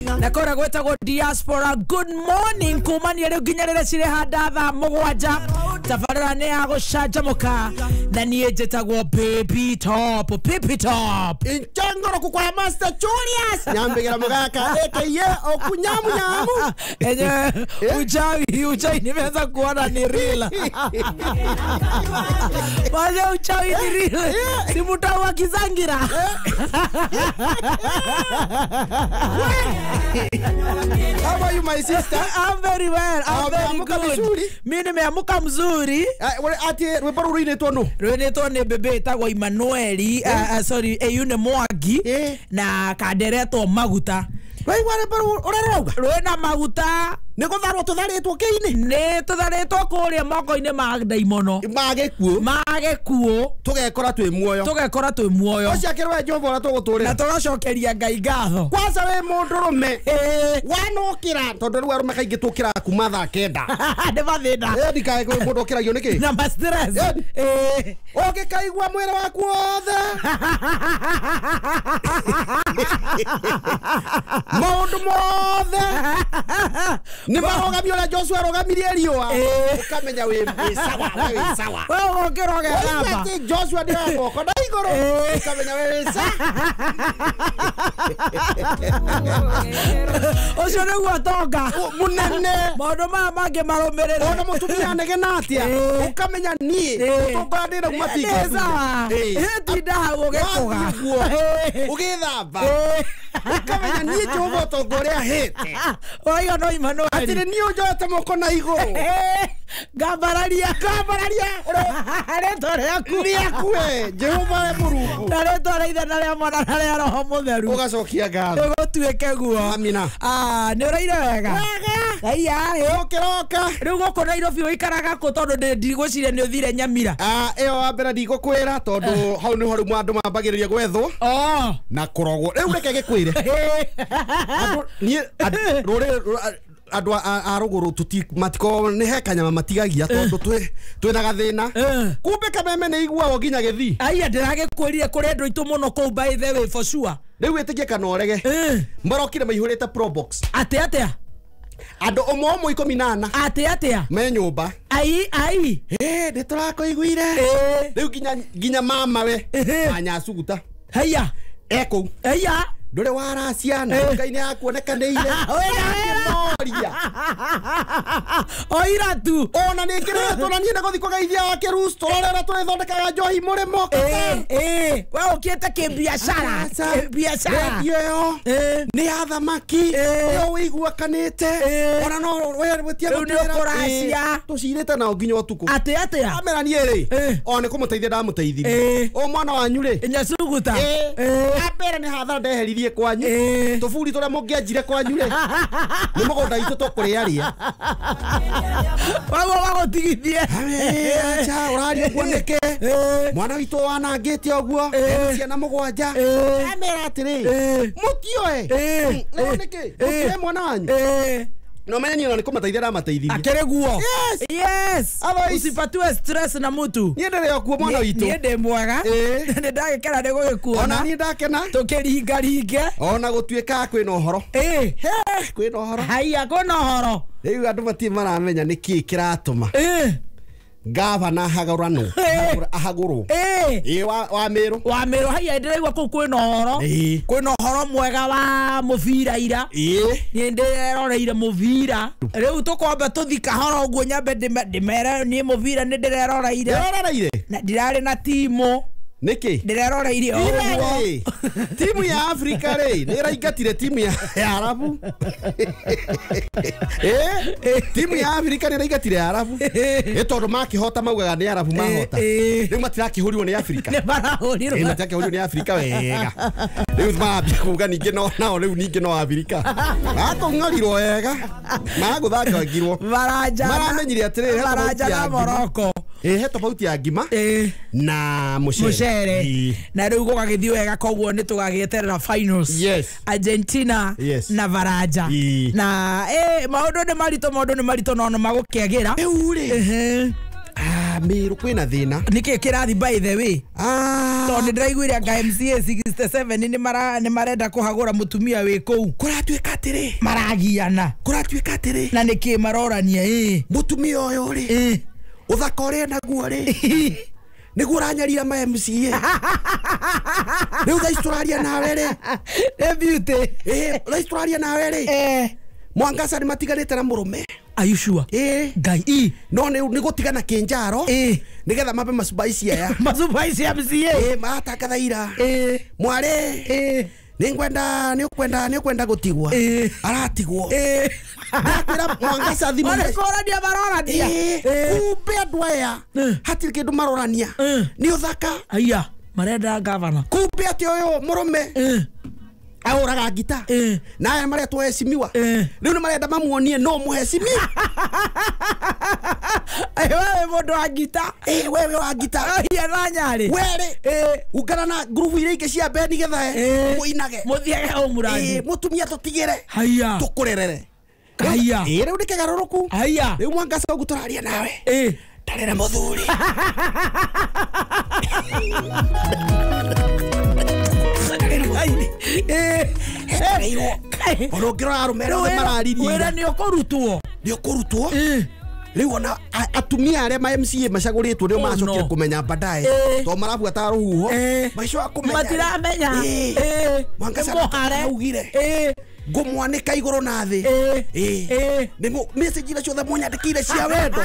Na kora gwetagwo diaspora. Good morning kumania riu nginya rĩrĩa cirĩ handa thaa mũgwanja. Tabarĩra nĩ ya gũcanjamũka na niĩ njĩtagwo Baby Top, Pipi Top. Inchangoro kukwa Master Julius. Nyambegera mugaka aka okunyamu nyamu. Enye uchawi, uchawi nimeanza kuona ni real. Waje uchawi ni real. Si mtawa kizangira. How are you, my sister? I'm very well. I'm very good. Mimi nimeamka mzuri. Ati rwimbo rũu rũinĩtwo nũ? Rũinĩtwo nĩ bebe ĩtagwo Emmanuel, sorry, Eyune Mwangi na kanderetwo maguta. Waigua rwimbo rũu ũrĩa rũrauga? Rwĩna maguta. Nĩ gũtharwo tũtharĩtwo kĩinĩ? Nĩ tũtharĩtwo kũrĩa moko-inĩ ma ndaimono. Ma gĩkuũ. Ma gĩkuũ. Tũgekora twĩ muoyo. Tũgekora twĩ muoyo. Ũcio akĩrwo Jehova ũrĩa tũgũtũrĩra. Na tũgacokeria Ngai ngatho. Kwanza wĩ mũndũrũme. Wanokĩra tondũ rĩu arũme kaingĩ tũkĩraga kuma thaa kenda. Nĩ mathĩna. Ndikae mũndũ ũkĩragio nĩkĩ? Na ma stress. Ũngĩkaigua mwĩrĩ waku wothe. Maũndũ mothe. Nĩ marogamio ũrĩa Joshua arogamirie riũa. Ũkamenya wĩ sawa, wĩ sawa. Wewe ũgokĩra ũgethamba. Atĩ Joshua ndĩra moko na igũrũ. Ũkamenya wĩ sawa. Ũcio nĩguo tonga. Mũnene. Maũndũ maya mangĩ marũmĩrĩre. Ona mũtumia anegena atĩa. Ũkamenya niĩ ũtonga ndĩrauma ti Nĩ sawa. Tinda hau ũgĩkũga. Ũgĩthamba. Ũkamenya niĩ Jehova ũtonga ũrĩa ahete. Ũraiga no Emmanuel. Atĩrĩ niĩ ũnjoete moko na igũrũ. Ngambararia. Ngambararia. Rĩtwa rĩaku. Rĩaku we Jehova we Mũrungu. Na rĩtwa rĩa Ithe na rĩa Mwana na rĩa Roho Mũtheru. Ũgacokia ngatho. Gũtuĩke guo. Amina. Nĩ ũraire wega. Wega. Aya, ũkĩroka. Rĩu gũkũ Nairobi ũikaraga kũ tondũ ndigwĩciria nĩ ũthire Nyamira. Ĩyo wa mbere ndigũkwĩra tondũ hau nĩho rĩu andũ mambagĩrĩria gwethwo. Na kũrogwo. Rĩu reke gĩkwĩre. Niĩ rũrĩrĩ andũ a rũgũrũ matikoragwo nĩ he kanyama matigagia tondũ twĩna gathĩna. Kumbe kameme nĩ iguagwo nginya Gĩthii. Aya ndĩragĩkwĩrire kũrĩ andũ aitũ mũno kũu by the way for sure. Rĩu wĩtĩkie kana ũrege. Marokire maihũrĩte Probox. Atĩ atĩa? Andũ ũmwe ũmwe 14. Atĩ atĩa? Me nyũmba. Ai ai. Nĩ tũrakũiguire. Rĩu nginya mama we anyacuguta. Haiya. Ekũu. Haiya. Ndũrĩ waracia na Ngai nĩ akuonekanĩire. Moria. Oira tu. Ona nĩ ngĩrĩtwo na niĩ nĩ gũthiĩ kũgeithia wa Kĩrus tũrore ũrĩa tũrĩthondekaga njohi mũrĩmo. We ũkĩte kĩbiacara. Kĩbiacara. Redio ĩyo nĩ ya thamaki. Ĩyo wĩiguakanĩte. Ona no wĩtie Rĩu nĩ ũkũracia. Tũcirĩte nao nginya ũtukũ. Atĩ atĩa? Amera niĩ rĩ. O nĩ kũmũteithia ndamũteithirie. O mwana wanyu rĩ. Nyacuguta. Ambere nĩ hathara ndeheririe kwanyu. Tũburi tũrĩa mũngĩanjire kwanyu rĩ. Nĩ mũgũnda itũ tũkũrĩarĩa. Waguo wagũtigithie. Acha ũraria ũguo nĩkĩ? Mwana witũ wanangĩte ũguo. Ciana mũgwanja. Amera atĩrĩ. Mũtioe. Nĩkĩ? Mũtioe mwana wanyu. No menya niĩ nĩ kũmateithia ndamateithirie. Akĩrĩ guo. Yes. Yes. Usipatiwe stress na mũtu. Niĩ ndĩrĩ o kuo mwana witũ. Niĩ ndĩ mwega. Nĩ ndagĩkena nĩ gũgĩkuona. Ona niĩ ndakena. Tũkĩringaringe. Ona gũtuĩka kwĩna ũhoro. Kwĩna ũhoro. Haiya kwĩna ũhoro. Rĩu andũ matirĩ maramenya nĩkĩĩ kĩratũma. Gavana ahagũranwo. Ahagũrwo. Wa Meru. Wa Meru haiya ndĩraigua kũu kwĩna ũhoro. Kwĩna ũhoro mwega wa mũbira ira. Niĩ ndĩreroreire mũbira. Rĩu tũkwamba tũthi kahora ũguo nyambe ndĩmere niĩ mũbira nĩ ndĩreroreire. Ndĩreroreire? Na ndirarĩ na timu. Nĩkĩ? Ndĩreroreire o ũguo. Timu ya Afrika rĩ nĩ ĩraingatire timu ya Arabu. Timu ya Afrika nĩ ĩraingatire Arabu. Ĩ tondũ makĩhota maugaga nĩ Arabu mahota. Rĩu matirakĩhũrirwo nĩ Afrika. Nĩ marahũrirwo. Matirakĩhũrirwo nĩ Afrika wega. Rĩu mambia kuga ningĩ no nao rĩu ningĩ no Afrika. Makũng'orirwo wega. Magũthangangirwo. Maramenyire atĩrĩrĩ Baranja na Morocco. He tofauti ya ngima na mũcere. Na rĩu gũgagĩthiĩ wega koguo nĩ tũgagĩeterera finals. Yes. Argentina na Baranja. Na maũndũ nĩ maritũ, maũndũ nĩ maritũ no nĩ magũkĩagĩra. Rĩu rĩ. Meru kwina thina. Niki kirathi by the way. Tondu ndiraiguire anga MCA 67 ni marenda kuhagura mutumia wi kuu. Kuratuika atiri. Maragiana. Kuratuika atiri. Na niki marorania Mutumia uyu ri. Uthaka uria naguo ri. Niguo uranyarira ma MCA. Riu thaa ici turaria nawe ri. Ni beauty. Thaa ici turaria nawe ri. Mwangaza ni matiganite na murume. Are you sure? Ngai. No ni gutigana kinjaro. Nigetha mabe masubaisi aya. Masubaisi ya MCA. Marataka ira. Mware. Ningwenda ni gutigwa. Aratigwo. Ndakwira Mwangaza thimu. Ore korania marorania. Kumbe andu aya hatiri kindu marorania. Ni uthaka. Aya, marenda governor. Kumbe ati uyu murume. Ahuraga ngita. Na aya maretwo heshimiwa. Riu ni marenda mamuonie no muheshimiwa. Wewe mundu wa ngita. Wewe wa ngita. Aya na nyari. Were. Ungana na ngurubu iria ingĩ cia Beni getha muinage. Muthiage o murathi. Mutumia tutigire. Haya. Tukurerere. Haya. Riu ni kigaruruku. Haya. Riu Mwangaza ugu turaria nawe. Ndarĩ na muthuri. Ona ũngĩrora arũme arĩa othe mararirie wĩra nĩ ũkũrutwo. Nĩ ũkũrutwo. Rĩu ona atumia arĩa ma MCA macagũrĩtwo nĩo macokire kũmenya baadaye tondũ marabuataga rũhuho macoka kũmenya matiramenya. Mwangaza araugire ngũmwanĩka igũrũ na thĩ. Nĩ message iria ciothe mũnyandĩkĩire cia wendo.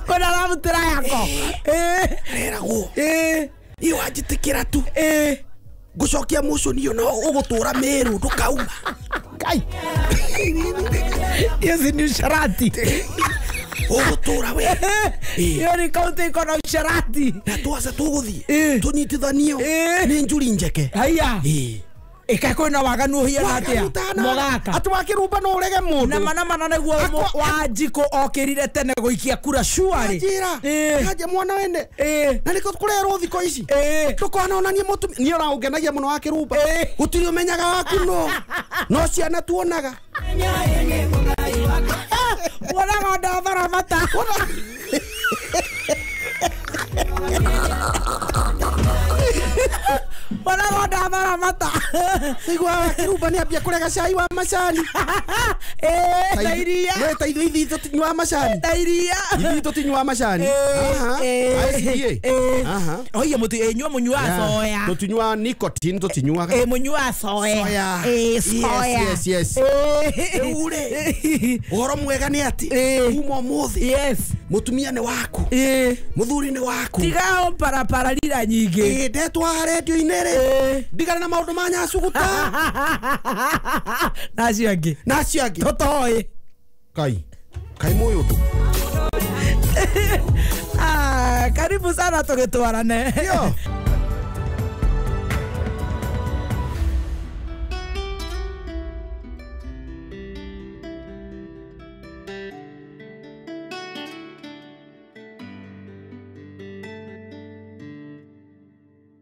Kona ramutĩra yako. Reragwo. Iyo wanjĩtĩkĩra tu. Ngucokia motion no ugutura Meru ndukauma. Kai. Hiyo si ni usharati. Ugutura we. Hiyo ni kaunti iko na usharati. Na twaca tuguthie tunyitithanio ni njuri njeke. Haya. Ika kwina waganu uhiana atia Mogaka ati wakirumba no urege mundu na mana mana niguo Wanjikũ okirire tene guikia kura shuari njira kaje mwana wene na niko kurerwo thiko ici ndukanonanie mutumia ni ora ungenagia muno wakirumba gutiri umenyaga waku no ciana tuonaga wonaga ndathara mata wonaga ndathara mata igua wakirumba ni ambia kurega cai wa macani na iria we ta ithuĩ ithuĩ tũtinyuaga macani na iria ithuĩ tũtinyuaga macani oiye mũtu nyua mũnyuaga soya tũtinyuaga nicotine tũtinyuaga mũnyuaga soya soya yes yes rĩu rĩ ũhoro mwega nĩ atĩ kuma ũmũthĩ yes mũtumia nĩ waku mũthuri nĩ waku tiga parapararira nyingĩ ndetwa redio-inĩ rĩ ndigane na maũndũ ma nyacuguta na acio angĩ na acio angĩ tũtoĩ kai kai mũĩ ũndũ. Karibu sana tũgĩtwarane.